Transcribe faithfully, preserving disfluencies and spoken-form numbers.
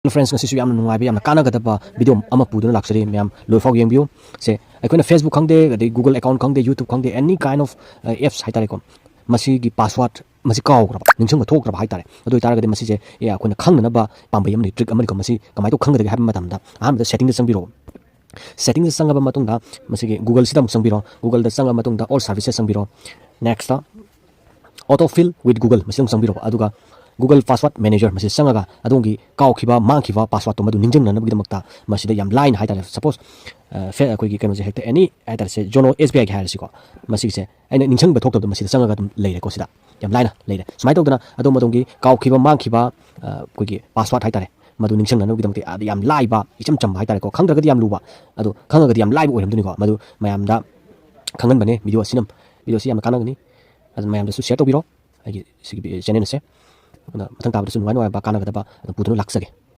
Friends, ꯉꯁꯤꯁꯨ ꯌꯥꯝꯅ ꯅꯨꯡꯉꯥꯏꯕ, ꯌꯥꯝꯅ ꯀꯥꯟꯅꯒꯗꯕ video ꯑꯃ ꯄꯨꯗꯨꯅ ꯂꯥꯛꯆꯔꯤ꯫ ꯃꯌꯥꯝ ꯂꯣꯏꯐꯥꯎ ꯌꯦꯡꯕꯤꯌꯨ꯫ ꯁꯦ, ꯑꯩꯈꯣꯏꯅ Facebook ꯈꯪꯗꯦ, ꯑꯗꯩ Google account ꯈꯪꯗꯦ, YouTube ꯈꯪꯗꯦ, any kind of, ꯑ, apps ꯍꯥꯏꯇꯥꯔꯦꯀꯣ, ꯃꯁꯤꯒꯤ password ꯃꯁꯤ ꯀꯥꯎꯈ꯭ꯔꯕ, ꯅꯤꯡꯁꯤꯡꯕ ꯊꯣꯛꯇ꯭ꯔꯕ ꯍꯥꯏꯇꯥꯔꯦ꯫ ꯑꯗꯨ ꯑꯣꯏꯇꯥꯔꯒꯗꯤ ꯃꯁꯤꯁꯦ, ꯑꯦ, ꯑꯩꯈꯣꯏꯅ ꯈꯪꯅꯅꯕ ꯄꯥꯝꯕꯩ ꯑꯃꯅꯤ, trick ꯑꯃꯅꯤꯀꯣ꯫ ꯃꯁꯤ ꯀꯃꯥꯏꯅ ꯇꯧ ꯈꯪꯒꯗꯒꯦ ꯍꯥꯏꯕ ꯃꯇꯝꯗ, ꯑꯍꯥꯟꯕꯗ setting ꯗ ꯆꯪꯕꯤꯔꯛꯑꯣ꯫ Setting ꯗ ꯆꯪꯉꯕ ꯃꯇꯨꯡꯗ, ꯃꯁꯤꯒꯤ Google ꯁꯤꯗ ꯑꯃꯨꯛ ꯆꯪꯕꯤꯔꯣ꯫ Google ꯗ ꯆꯪꯉꯕ ꯃꯇꯨꯡꯗ, all services ꯆꯪꯕꯤꯔꯣ꯫ Next, auto fill with Google, ꯃꯁꯤꯗ ꯑꯃꯨꯛ ꯆꯪꯕꯤꯔꯣ꯫ ꯑꯗꯨꯒ Google Password Manager, ꯃꯁꯤꯗ ꯆꯪꯉꯒ ꯑꯗꯣꯝꯒꯤ ꯀꯥꯎꯈꯤꯕ, ꯃꯥꯡꯈꯤꯕ password ꯇꯣ ꯃꯗꯨ ꯅꯤꯡꯁꯤꯡꯅꯅꯕꯒꯤꯗꯃꯛꯇ ꯃꯁꯤꯗ ꯌꯥꯝ ꯂꯥꯏꯅ ꯍꯥꯏꯇꯥꯔꯦ꯫ Suppose, ꯑ, ꯐꯦ-, ꯑꯩꯈꯣꯏꯒꯤ ꯀꯩꯅꯣꯁꯦ ꯍꯦꯛꯇ any ꯍꯥꯏꯇꯥꯔꯦ, ꯁꯦ, Yono S B I ꯒꯤ ꯍꯥꯏꯔꯁꯤꯀꯣ꯫ ꯃꯁꯤꯒꯤꯁꯦ ꯑꯩꯅ ꯅꯤꯡꯁꯤꯡꯕ ꯊꯣꯛꯇꯕꯗꯣ ꯃꯁꯤꯗ ꯆꯪꯉꯒ ꯑꯗꯨꯝ ꯂꯩꯔꯦꯀꯣ꯫ ꯁꯤꯗ ꯌꯥꯝ ꯂꯥꯏꯅ ꯂꯩꯔꯦ꯫ ꯁꯨꯃꯥꯏꯅ ꯇꯧꯗꯅ ꯑꯗꯣꯝ ꯑꯗꯣꯝꯒꯤ ꯀꯥꯎꯈꯤꯕ, ꯃꯥꯡꯈꯤꯕ, ꯑ, ꯑꯩꯈꯣꯏꯒꯤ password ꯍꯥꯏꯇꯥꯔꯦ, ꯃꯗꯨ ꯅꯤꯡꯁꯤꯡꯅꯅꯕꯒꯤꯗꯃꯛꯇ ꯑꯗ ꯌꯥꯝ ꯂꯥꯏꯕ, ꯏꯆꯝ ꯆꯝꯕ ꯍꯥꯏꯇꯥꯔꯦꯀꯣ꯫ ꯈꯪꯗ꯭ꯔꯒꯗꯤ ꯌꯥꯝ ꯂꯨꯕ, ꯑꯗꯣ ꯈꯪꯉꯒꯗꯤ ꯌꯥꯝ ꯂꯥꯏꯕ ꯑꯣꯏꯔꯝꯗꯣꯏꯅꯤꯀꯣ꯫ ꯃꯗꯨ ꯃꯌꯥꯝꯗ ꯈꯪꯍꯟꯕꯅꯦ video ꯑꯁꯤꯅ꯫ Video ꯑꯁꯤ ꯌꯥꯝꯅ ꯀꯥꯟꯅꯒꯅꯤ꯫ ꯑꯗꯨꯅ ꯃꯌꯥꯝꯗꯁꯨ share ꯇꯧꯕꯤꯔꯣ ꯑꯩꯒꯤ ꯁꯤꯒꯤ channel ꯑꯁꯦ꯫ ꯑꯗꯨꯅ ꯃꯊꯪ ꯇꯥꯕꯗꯁꯨ ꯅꯨꯡꯉꯥꯏ ꯅꯨꯡꯉꯥꯏꯕ ꯀꯥꯟꯅꯒꯗꯕ ꯑꯗꯨꯝ ꯄꯨꯗꯨꯅ ꯂꯥꯛꯆꯒꯦ꯫